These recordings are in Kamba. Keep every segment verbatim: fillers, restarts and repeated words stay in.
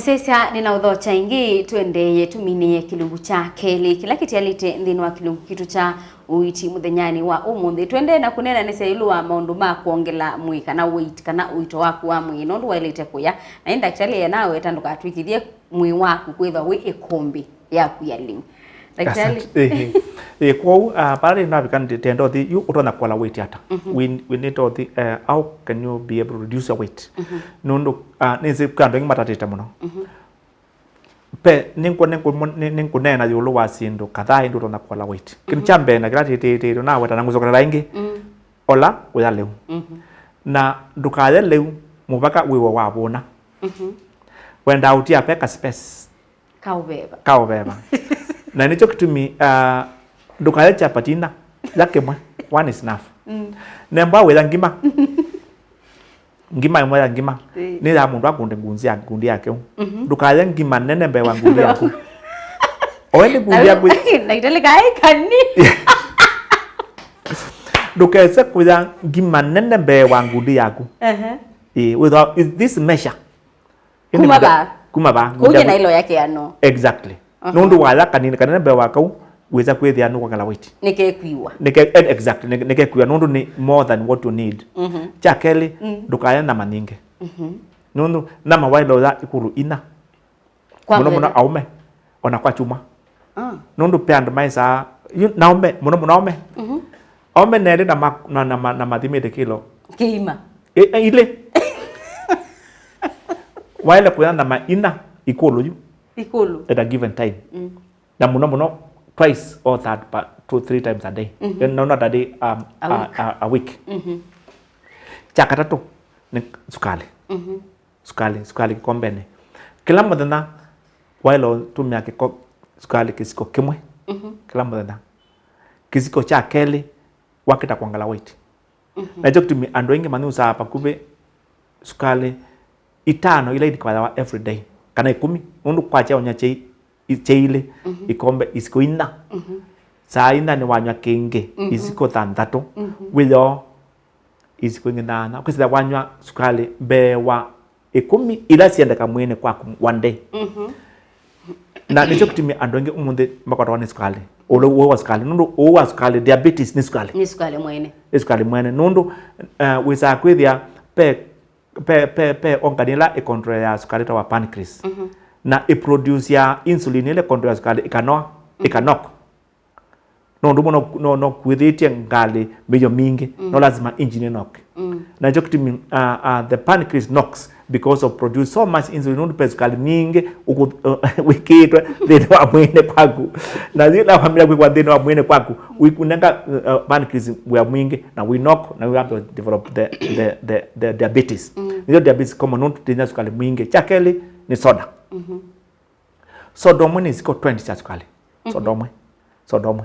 Sisya, nĩnaũthokya ĩngĩ, tũendeeye tũminĩe kĩlungu kya kelĩ kĩla kĩtialĩte nthĩnĩ wa kĩlungu kitũ kya ũiiti mũthenyanĩ wa ũmũnthĩ. Tũendee na kũneenanĩsya ĩũlũ wa maũndũ ma kwongela mwĩĩ kana weight, kana ũito waku wa mwĩĩ, nũndũ waĩlĩte kũya. Na ĩ ndakĩtalĩ ena aweta ndũkatw'ĩkĩthye mwĩĩ waku kwĩthwa wĩ ĩkũmbĩ yaku ya lĩu. Ndakĩtalĩ. Asante. Ehe. Eh, kwoou, ah, pala navika ndenda ũthi, yu ũtonya kũala weight ata? Mhm. We, we need to thi, eh, how can you be able to reduce your weight? Mhm. Nũndũ, ah, nĩsĩ kwĩ andũ aingĩ matatĩte mũno. Mhm. Pe, nĩngũ-, nĩngũ-, nĩ-, nĩngũneena ĩũlũ wa syĩndũ kadhaa ĩndĩ ũtonya kũala weight. Kĩndũ kya mbee na kĩla tĩtĩtĩtwe naweta na ngũcokerera ĩngĩ, mm, ola kũya lĩu. Mhm. Na ndũkaye lĩu mũvaka wĩwe wavũna. Mhm. Wendaa ũtia peka space. Kaũveva. Kaũveva. Na nĩkyo kĩtumi, ah, ndũkaye chapati ina, ya kĩmwe. One is enough. Mm. Nemba wĩya ngima. Ngima ĩmwe ya ngima. Ĩĩ. Nĩ ya mũndũ akunde ngunzi ya, ngundi yake. Mhm. Ndũkaye ngima nene mbee wa ngundi yaku. Oe nĩ ngundi yaku. Na itali kaĩ kani. Ndũkese kũya ngima nene mbee wa ngundi yaku. Ehe. Ĩĩ, wĩthwa, is this measure? Kuma va? Kuma va? Kũu na ilo yake ano. Exactly. Aha. Nũndũ waya kanini kanene mbee wa kau, wĩsa kwĩthĩa nũkwongela weight. Nĩkekwiwa. Nĩke-, e-, exactly. Nĩke-, nĩkekwiwa nũndũ nĩ more than what you need. Mhm. Kya kelĩ, mm, ndũkaye nyama nyingĩ. Mhm. Nũndũ nyama waĩle ũya ikũlũ ina. Kwa mũno mũno mũthenya? Aũme, ona kwa kyumwa. Ah. Nũndũ pe andũ maesaa, yu, na aũme, mũno mũno aũme. Mhm. Aũme nelĩ na ma-, na, na, ma-, na mathimĩte kĩlo. Kĩima. E, e, ilĩ. Waĩle kũya nyama ina ikũlũ yu. Ikũlũ. At a given time. Mm. Na mũno mũno twice or that, pa, two, three times a day. Mhm. Eh, no, not a day, um, a, a week. A, a, a week. Mhm. Kya katatũ nĩ sukali. Mhm. Sukali, sukali kĩkombenĩ. Kĩla mũthenya waĩle ũtũmĩa kĩko-, sukali kĩsiko kĩmwe. Mhm. Kĩla mũthenya. Kĩsiko kya kelĩ wakĩta kwongela weight. Mhm. Na nĩkyo kĩtumi andũ aingĩ manyusaa vakuvĩ sukali itano ila ikayawa every day, kana ĩkũmi, nũndũ kwakya ũnywa kyai, i-, kyai ilĩ, mhm, ikombe isiko ina. Mhm. Saa ina nĩwanywa kĩngĩ, mhm, isiko thanthatũ. Mhm. Wĩoo isiko ingĩ nyaanya. Kwĩsĩla wanywa sukali mbee wa ĩkũmi ila syendeka mwĩĩnĩ kwaku one day. Mhm. Na nĩkyo kĩtumi andũ aingĩ ũmũnthĩ makwatawa nĩ sukali. Ũlũ ũũ wa sukali, nũndũ ũũ wa sukali, diabetes nĩ sukali. Nĩ sukali mwene. Nĩ sukali mwene. Nũndũ, eh, wĩsaa kwĩthĩa pe, pe, pe, pe organ ĩla ĩcontrol ya sukali ta wa pancreas. Mhm. Na ĩproduce ya insulin ĩla ĩcontrol ya sukali ĩkanoa, mhm, ĩkanok. Nũndũ mũno no, no kwĩthĩtye ngalĩ mĩio mingĩ, mm, no lazima engine ĩnoke. Mm. Na nĩkyo kĩtumi, uh, uh, the pancreas knocks because of produce so much insulin, nũndũ pe sukali mwingĩ ũkũ-, wĩkĩĩtwe nthĩnĩ wa mwĩĩnĩ kwaku. Na yĩla wambĩĩa kwĩkwa nthĩnĩ wa mwĩĩnĩ kwaku, wĩkunenga, uh, uh, pancreas wĩa mwingĩ, na wĩ knock, na wĩambĩĩa develop the, the, the, the diabetes. Mm. Nĩyo diabetes common, nũndũ twĩna sukali mwingĩ. Kya kelĩ nĩ soda. Mhm. Soda ũmwe nĩ isiko twenty sya sukali. Mhm. Soda ũmwe. Soda ũmwe.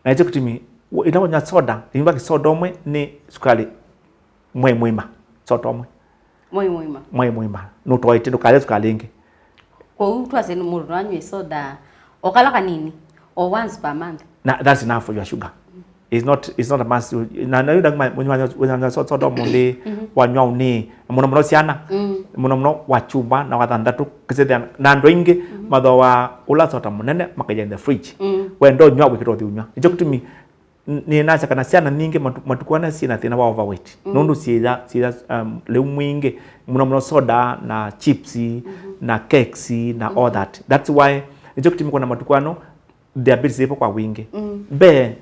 Na nĩkyo kĩtumi, ĩla wanywa soda, ĩmba kĩsoda ũmwe nĩ sukali mwei mũima. Soda ũmwe. Mwei mũima. Mwei mũima. Nũtoete, ndũkalye sukali ĩngĩ. Kwoou twasye nĩ mũndũ no anywe soda o kala kanini, o once per month. Na that's enough for your sugar. It's not, it's not a must. Na, na yu ndakima, wanywa soda ũmũnthĩ, mhm, wanywa ũnĩ, mũno mũno syana, mm, mũno mũno wa kyumwa na wa thanthatũ, kĩsĩthĩa na andũ aingĩ, mhm, mathoa ũla soda mũnene makaia in the fridge. Mm. Wenda ũnywa wĩkĩta ũthi ũnywa. Nĩkyo kĩtumi n-, nĩnasya kana syana nyingĩ matu-, matukũ ana syĩna thĩna wa overweight. Mm. Nũndũ syĩya, syĩya, um, lĩu mwingĩ, mũno mũno soda na chips, mhm, na cakes na all, mhm, that. That's why, nĩkyo kĩtumi kwona matukũ ano, diabetes ĩvo kwa wingĩ. Mm. Mbee,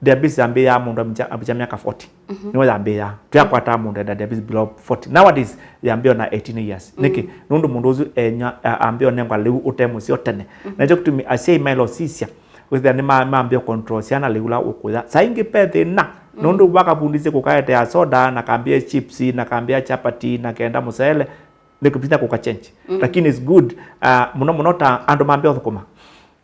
diabetes yambĩĩaa mũndũ ambĩkya, ambĩkya myaka forty. Mhm. Nĩyo yambĩĩaa. Tũyakwataa mũndũ enda diabetes below forty. Nowadays, yambĩĩo na eighteen years. Mm. Nĩkĩ? Nũndũ mũndũ ũsu enya, a-, ambĩĩo nengwa lĩu ũte mũseo tene. Mhm. Na nĩkyo kĩtumi asyai maĩle ũsisya. Wĩthĩa nĩ ma-, mambĩĩe control syana lĩu la ũkũya. Saa ingĩ pe thĩna. Mm. Nũndũ vakavundisye kũkaetea soda, na kambĩĩe chips, na kambĩĩe chapati, na kenda mũsele. Nĩ kĩvinya kũka change. Mm. Lakini it's good, uh, mũno mũno ta andũ mambĩĩa ũthũkũma.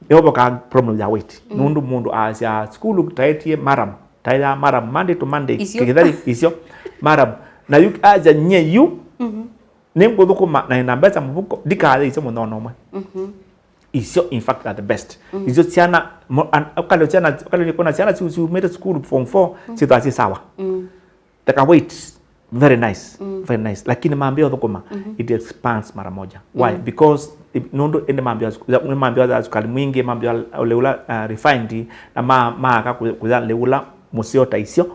Nĩvo vokaa problem ya weight. Mm. Nũndũ mũndũ aasya sukulu taetie maram, taeaa maram Monday to Monday. Isyo. Kĩkĩthari, isyo, maram. Na yu aasya nye yu, mhm, nĩngũthũkũma na ĩna mbesa mũvuko, ndikaye isyo mũthenya ũmwe. Mhm. Isyo, in fact, are the best. Mm. Isyo syana, mo-, an-, ũkalĩ syana, ũkalĩ nĩkona syana siu-, siumĩte sukulu form four, mm, syĩthwa syĩ sawa. Mm. They can wait. Very nice. Mm. Very nice. Lakini mambia ũthũkũma, mm-hmm, it expands mara moja. Why? Mm. Because if, nũndũ ĩndĩ mambia, mambia sukali mwingĩ, mambia ũle ũla, uh, refined, na ma, maaka kũya lĩu ũla mũseo ta isyo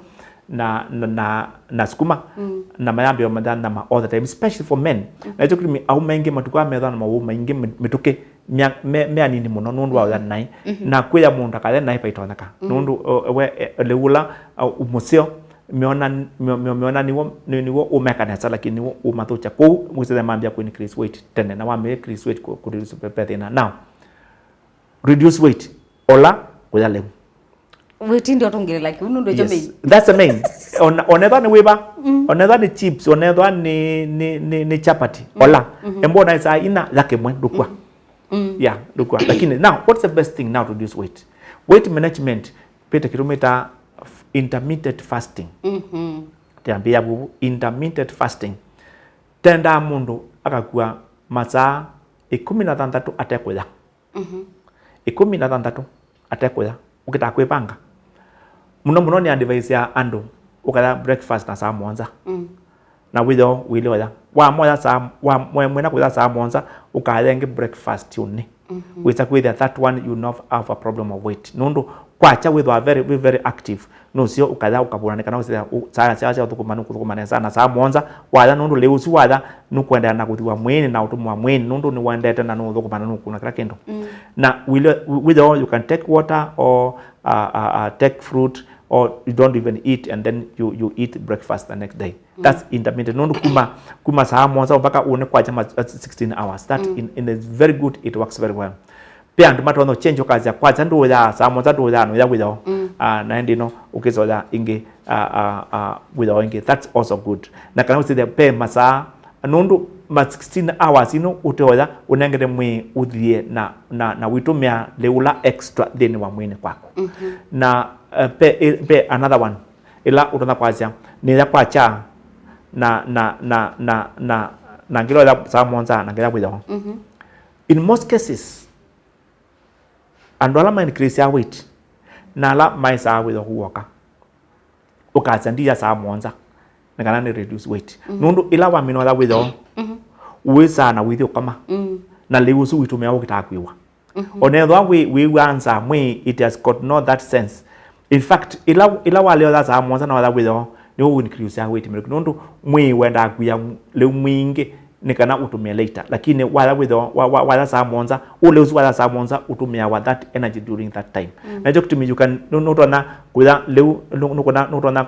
na, na, na, na sukuma, mm, na mayambia matha nyama all the time, especially for men. Mm. Na ĩkyo kĩtumi aũme aingĩ matukũ aa methwa na mawau maingĩ mĩ-, mĩtũkĩ mya-, me, me anini mũno nũndũ wa ũya naĩ. Mm-hmm. Na kwĩya mũndũ akaya naĩ vaitonyeka. Mm. Nũndũ, o, we, e, lĩu ũla, o, mũseo, mĩona-, mĩ-, mĩ-, mĩona nĩw'o, nĩ-, nĩw'o ũmeka nesa, lakini nĩw'o ũmathũkya. Kwoou, mwĩsĩthe mambia kũ increase weight tene, na wambĩĩa increase weight kũ-, kũ reduce ve, ve thĩna. Now, reduce weight, ola, kũya lĩu. Wĩtinde ũtũngĩlĩla kĩu nũndũ ĩkyo main. Yes. That's the main. Ona, onethwa nĩ wĩva, mm, onethwa nĩ chips, onethwa nĩ, nĩ, nĩ, nĩ chapati, mm, ola. Mm-hmm. Embwa ũnaĩ saa ina ya kĩmwe, ndũkw'a. Mm. Mm. Yeah, ndũkw'a. Lakini, now, what's the best thing now to reduce weight? Weight management, pete kĩtũmĩta f-, intermittent fasting. Mm-hmm. Tĩambĩĩa vuvu, intermittent fasting. Tendaa mũndũ akakua masaa ĩkũmi na thanthatũ atekũya. Mhm. Ĩkũmi na thanthatũ atekũya, ũkĩtaa kwĩvanga. Mũno mũno nĩ advise ya andũ ũkaya breakfast na saa mũonza. Mm. Na wĩthĩo wĩlĩ oya. Wamoya saa, wa, mwe-, mwena kũya saa mũonza, ũkaya ĩngĩ breakfast ũnĩ. Mhm. Wĩsa kwĩthĩa that one you not have a problem of weight. Nũndũ kwakya wĩthwa very, wĩ very active. Nũseo ũkaya ũkavũna nĩ kana ũsĩa, ũ-, saa, saa sya ũthũkũma nũkũthũkũma nesa na saa mũonza waya, nũndũ lĩu ũsu waya nũkũendeea na kũthiwa mwĩĩnĩ na ũtũmwa mwĩĩnĩ, nũndũ nĩwendete na nũũthũkũma na nũkũna kĩla kĩndũ. Mm. Na wĩthĩo, wĩthĩo you can take water or, uh, uh, uh, take fruit or you don't even eat and then you, you eat breakfast the next day. Mm. That's intermittent. Nũndũ kuma, kuma saa mũonza mpaka ũnĩ kwakya ma, uh, sixteen hours. That, mm, in, in is very good, it works very well. Pe andũ matonya change ũkasya, kwakya ndũũyaa, saa mũonza ndũũyaa, nũya wĩthĩo. Mm. Ah, na ĩndĩ no, ũkĩsoya ĩngĩ, ah, ah, ah, wĩthĩo ĩngĩ. That's also good. Na kana ũsĩthya pe masaa, nũndũ ma sixteen hours ino ũteoya, ũnengete mwĩĩ ũthie na, na, na wĩtũmĩa lĩu ũla extra nthĩnĩ wa mwĩĩnĩ kwaku. Mhm. Na, eh, pe, eh, pe another one, ĩla ũtonya kwasya, nĩya kwakya, na, na, na, na, na, na ngĩloya saa mũonza, na ngĩya wĩthĩo. Mhm. In most cases, andũ ala ma increase weight, na ala maĩsaa wĩthĩo kũwoka, ũkasya ndiya saa mũonza, nĩ kana nĩ reduce weight. Mhm. Nũndũ ĩla wamina ũya wĩthĩo, mhm, wĩsaa na wĩthi ũkoma, mm, na lĩu ũsu wĩtũmĩa ũkĩtaa kwĩw'a. Mhm. Onethwa wĩ, wĩw'aa nzaa mwĩĩ, it has got no that sense. In fact, ĩla, ĩla walea ũya saa mũonza na waya wĩthĩo, nĩw'o wĩincreaseaa weight mĩlũki, nũndũ mwĩĩ wendaa kwia lĩu mwingĩ nĩ kana ũtũmĩe later. Lakini waya wĩthĩo, wa, wa, waya saa mũonza, ũle ũsu waya saa mũonza ũtũmĩawa that energy during that time. Mm. Na nĩkyo kĩtumi you can, nũ-, nũtonya kũya lĩu, nũ-, nũkona, nũtonya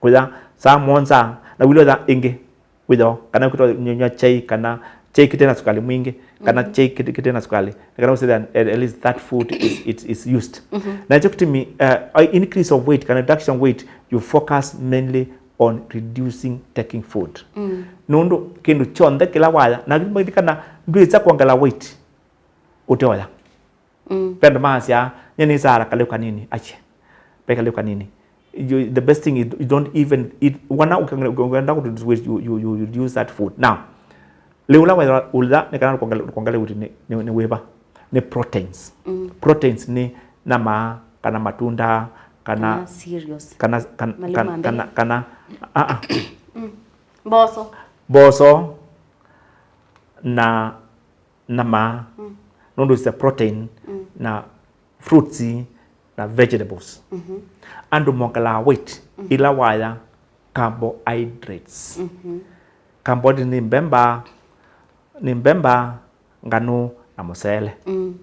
kũya saa mũonza, na wĩloya ĩngĩ wĩthĩo, kana ũkĩtwa nywa chai, kana chai kĩte na sukali mwingĩ, kana, mhm, chai kĩte, kĩte na sukali, na kana ũsĩthĩa at, at least that food is, it is used. Mhm. Na nĩkyo kĩtumi, uh, increase of weight kana reduction weight, you focus mainly on reducing taking food. Mm. Nũndũ kĩndũ kyonthe kĩla waya, na kĩtumi kana ndwĩsa kwongela weight ũteoya. Mm. Ve andũ maasya, "Nye nĩsaa kalĩu kanini, ache. Ve kalĩu kanini." You, the best thing is you don't even eat. Wana ũkĩenda kũ reduce weight, you, you, you reduce that food. Now, lĩu ũla wetha ũla nĩ kana ũkongele, ũkongele weight nĩ, nĩ, nĩ wĩva? Nĩ proteins. Mm. Proteins nĩ nyama, kana matunda, kana, kana cereals, kana, kana, malima kana, mbele, kana, kana, ah, ah. Mm. Mboco. Mboco na nyama, mm, nũndũ it's a protein, mm, na fruits na vegetables. Mhm. Andũ mongelaa weight, mhm, ila waya carbohydrates. Mhm. Carbohydrates nĩ mbemba, nĩ mbemba, nganũ na mũsele. Mm.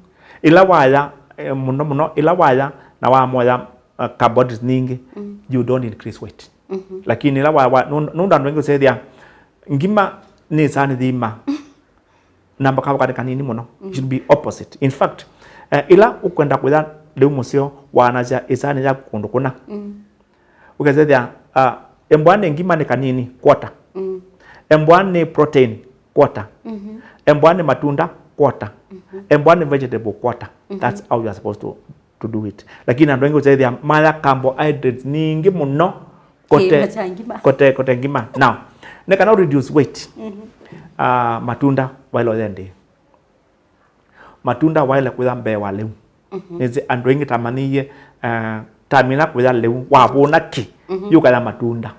Ila waya, eh, mũno mũno, ila waya na wamoya, uh, carbohydrates nyingĩ, mm, you don't increase weight. Mhm. Lakini ila wa, wa, nũ-, nũndũ andũ aingĩ ũsethĩa ngima nĩ saa nĩ thima. Namba kava katĩ kanini mũno. Mm. It should be opposite. In fact, eh, ila ũkwenda kũya lĩu mũseo, wanasya ĩsaanĩ yaku kũndũ kũna. Mm. Ũkesethĩa, ah, embwa nĩ ngima nĩ kanini, quarter. Mm. Embwa nĩ protein, quarter. Mhm. Embwa nĩ matunda, quarter. Mhm. Embwa nĩ vegetable, quarter. Mhm. That's how you are supposed to to do it. Lakini andũ aingĩ ũtethĩa maya carbohydrates nyingĩ mũno kote, kĩima kya ngima, kote, kote ngima. Now, nĩ kana reduce weight. Mhm. Ah, matunda waĩle ũyendee. Matunda waĩle kũya mbee wa lĩu. Mhm. Nĩsĩ andũ aingĩ tamanyĩie, ah, tamina kũya lĩu, wavũna kĩ, mhm, yũkaya matunda.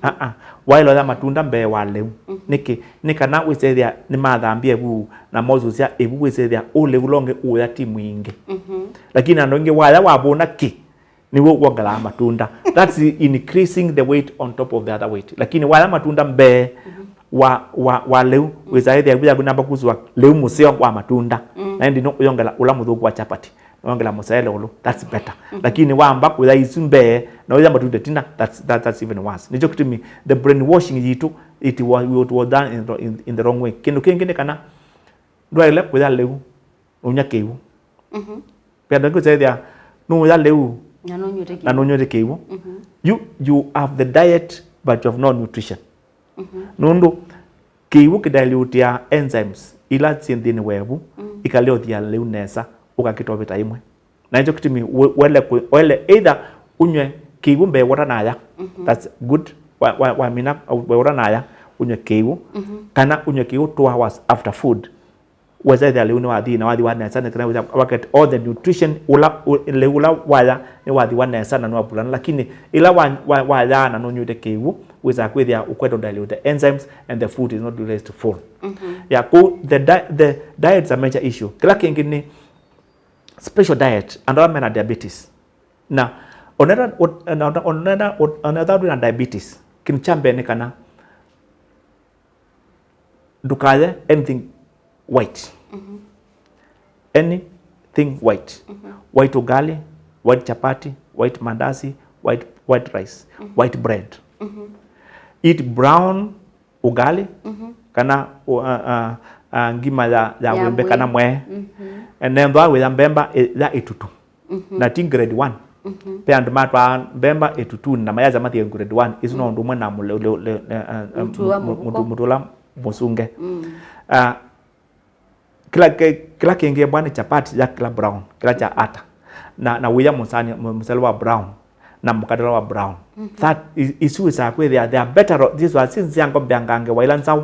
Aa, waĩle ũya matunda mbee wa lĩu. Nĩkĩ? Nĩ kana wĩsethĩa nĩmathambie ĩvu na mosusya ĩvu, wĩsethĩa ũlĩu ũla ũngĩ ũũya ti mwingĩ. Lakini andũ aingĩ waya wavũna kĩ, nĩw'o wongelaa matunda. That's increasing the weight on top of the other weight. Lakini waya matunda mbee wa, wa, wa lĩu, wĩsaa ĩthĩa ĩvu yaku namba kusua lĩu mũseo wa matunda. Na ĩndĩ nĩ ũyongela ũla mũthũku wa chapati. Nĩwongela mũsele ũlũ, that's better. Lakini wamba kũya isu mbee, na ũya matunda ĩtina, that's, that, that's even worse. Nĩkyo kĩtumi the brainwashing yitũ, it was, it was done in, in, in the wrong way. Kĩndũ kĩngĩ nĩ kana ndwaĩle kũya lĩu, nũnywa kĩw'ũ. Ve andũ angĩ ũsethĩa nũya lĩu na nũnywĩte kĩw'ũ. You, you have the diet, but you have no nutrition. Nũndũ kĩw'ũ kĩdiluteaa enzymes ila syĩ nthĩnĩ wa ĩvu, ikalyũthya lĩu nesa, ũkakĩtoveta ĩmwe. Na nĩkyo kĩtumi we-, wele kũ-, wele either ũnyw'e kĩw'ũ mbee ũtanaya, that's good, wa, wa, wamina mbee ũtanaya, ũnyw'e kĩw'ũ, kana ũnyw'e kĩw'ũ two hours after food. Wesa ĩthĩa lĩu nĩwathi, na wathi wa nesa, nĩ kana wĩsa wa get all the nutrition, ũla, ũ-, lĩu ũla waya nĩwathi wa nesa na nĩwapulana, lakini ĩla wa, wa, waya na nũnyw'ĩte kĩw'ũ, wĩsa kwĩthĩa ũkwetwo dilute enzymes and the food is not released full. Yeah, kũu the di-, the diet is a major issue. Kĩla kĩngĩ nĩ special diet, andũ ala mena diabetes. Na onetha, onetha, onetha wĩna diabetes, kĩndũ kya mbee nĩ kana ndũkaye anything white. Anything white. White ugali, white chapati, white mandazi, white, white rice, white bread. Eat brown ugali, kana u-, a, a, a, ngima ya, ya wĩmbe kana mwee. Nethwa wĩya mbemba ĩ-, ya ĩtutu. Na ti grade one. Ve andũ matwaa mbemba ĩtutuni na mayasya mathie grade one. Isu no ũndũ ũmwe na mũle-, le-, le-, le-, a, a, mũtu wa mũtu, mũsunge. Ah, kĩla ke-, kĩla kĩngĩ mbwa nĩ chapati ya kĩla brown, kĩla kya ata. Na, na wĩya mũsani, mũ-, mũsele wa brown, na mũkate wa brown. That is, isu wĩsaa kwĩthĩa they are better off, these are since ya ngombe angange wa ila nzaũ.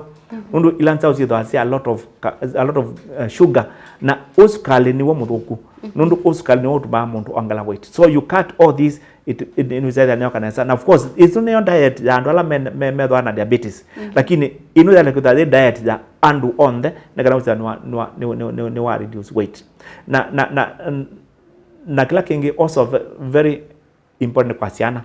Nũndũ ila nzaũ syĩthwa sya a lot of ca-, a lot of, uh, sugar, na ũsukalĩ nĩw'o mũthũku. Nũndũ ũsukalĩ nĩw'o ũtumaa mũndũ ongela weight. So you cut all this, it, it, it nĩwĩsethĩa nĩyoka nesa. Na of course, isu nĩyo diet ya andũ ala me, me, methwa na diabetes. Lakini ĩno yale kwĩthwa yĩ diet ya andũ onthe, nĩ kana wĩsethĩa nĩwa, nĩwa, nĩ, nĩ, nĩ, nĩwa reduce weight. Na, na, na, na kĩla kĩngĩ also ve-, very important kwa syana.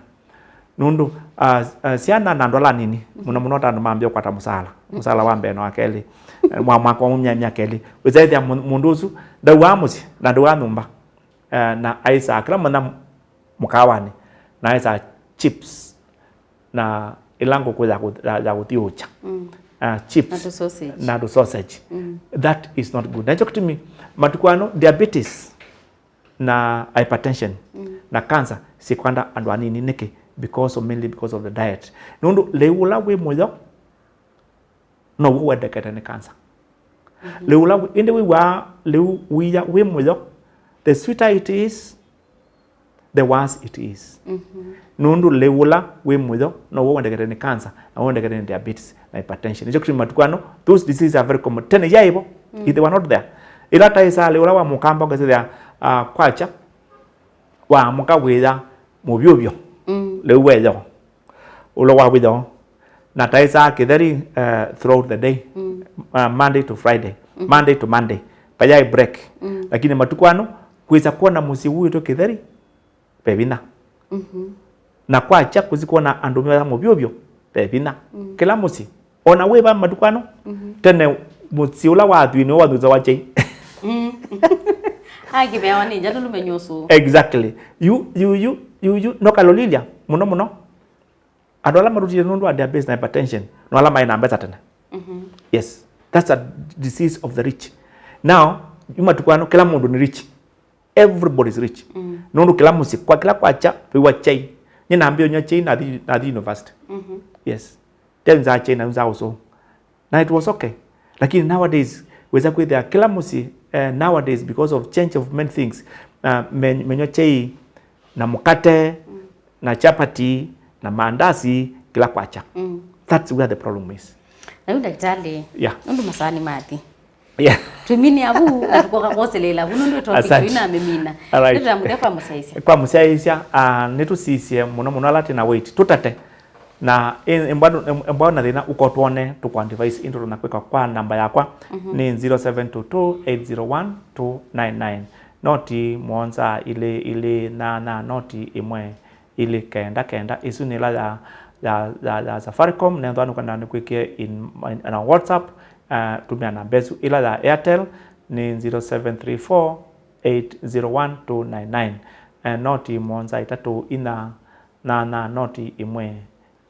Nũndũ, ah, ah, syana na andũ ala anini, mũno mũno ta andũ mambia kũkwata mũsala. Mũsala wa mbee na wa kelĩ, eh, mwa mwaka ũmwe, mya-, myaka ĩlĩ. Wĩsaĩthĩa mũ-, mũndũ ũsu ndauaa mũsyĩ, na ndauaa nyũmba. Eh, na aisaa kĩla mũthenya mũkawanĩ, na aisaa chips, na ĩla ngũkũ ya kũ-, ya, ya kũthiũũkya. Ah, chips. Na tũ sausage. Na tũ sausage. That is not good. Na nĩkyo kĩtumi matukũ ano diabetes na hypertension na cancer sikwanda andũ anini. Nĩkĩ? Because of, mainly because of the diet. Nũndũ lĩu ũla wĩ mũyo now'o wendekete nĩ cancer. Lĩu ũla wĩ-, ĩndĩ wĩw'aa lĩu wia wĩ mũyo, the sweeter it is, the worse it is. Nũndũ lĩu ũla wĩ mũyo now'o wendekete nĩ cancer, na wendekete nĩ diabetes na hypertension. Nĩkyo kĩtumi matukũ ano, those diseases are very common. Tene yaĩ vo, they were not there. Ĩla taĩsaa lĩu ũla wa mũkamba ũkasĩthĩa, ah, kwakya, waamũka wĩya mũvyũvyũ. Lĩu weyo. Ũla wa wĩyo. Na taĩsaa kĩtheri, eh, throughout the day. Uh, Monday to Friday. Monday to Monday. Vayaĩ break. Lakini matukũ ano, kwĩsa kwona mũsyĩ wuĩtwe kĩtheri, ve vinya. Na kwakya kũsi kwona andũ meya mũvyũvyũ, ve vinya. Kĩla mũsyĩ. Ona wĩ va matukũ ano, tene mũsyĩ ũla wa athwii nĩw'o wathũsawa kyai. Akĩmeawa nĩ nja tũlũme nyũsũ. Exactly. Yu, yu, yu, yu, yu, no kalolilya, mũno mũno. Andũ ala marutire nũndũ wa diabetes na hypertension, no ala maĩ na mbesa tene. Yes. That's a disease of the rich. Now, yu matukũ ano, kĩla mũndũ nĩ rich. Everybody is rich. Nũndũ kĩla mũsyĩ, kwa kĩla kwakya, vĩwa kyai. Nyie nambĩĩa ũnywa kyai, nathi, nathi university. Yes. Then nzaa kyai, na nzaa ũsũ. Na it was okay. Lakini nowadays, wĩsa kwĩthĩa kĩla mũsyĩ, eh, nowadays, because of change of many things, uh, me-, menywa kyai na mũkate, na chapati, na mandasi, kĩla kwakya. That's where the problem is. Na yu ndakĩtalĩ, yeah, nũndũ masaa nĩmathi. Yeah. Twĩmine avu, na tũkoka kwoselela avu, nũndũ ĩtopic ĩno ĩnamĩmina. All right. Nĩtũtamũthya kwa mũsyaĩĩsya. Kwa mũsyaĩĩsya, ah, nĩtũsisye mũno mũno ala twĩ na weight. Tũtate. Na ĩ- ĩmbwa ndũ- ĩm- ĩmbwa na thĩna ũkotwone tũkwa device into na kwĩka kwa namba yakwa nĩ zero seven two two eight zero one two nine nine. Noti mũonza ilĩ ilĩ nyanya noti ĩmwe ilĩ kenda kenda. Ĩsu nĩ ĩla ya, ya, ya, ya Safaricom, nethwa nũkwenda nĩkwĩkie in, in, in a WhatsApp, uh, tumia namba ĩsu. Ĩla ya Airtel nĩ zero seven three four eight zero one two nine nine. Eh, noti mũonza itatũ inya nyanya noti ĩmwe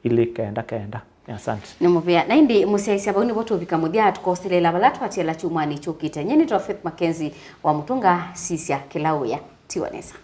ilĩ kenda kenda. Asante. Nĩ mũvea. Na ĩndĩ mũsyaĩĩsya vau nĩvo tũvika mũthya, tũkoseleela vala twatiela kyumwanĩ kyũkĩte. Nyie nĩtwa Faith Mackenzie wa Mũtũnga, sisya kĩla ũya. Tiwa nesa.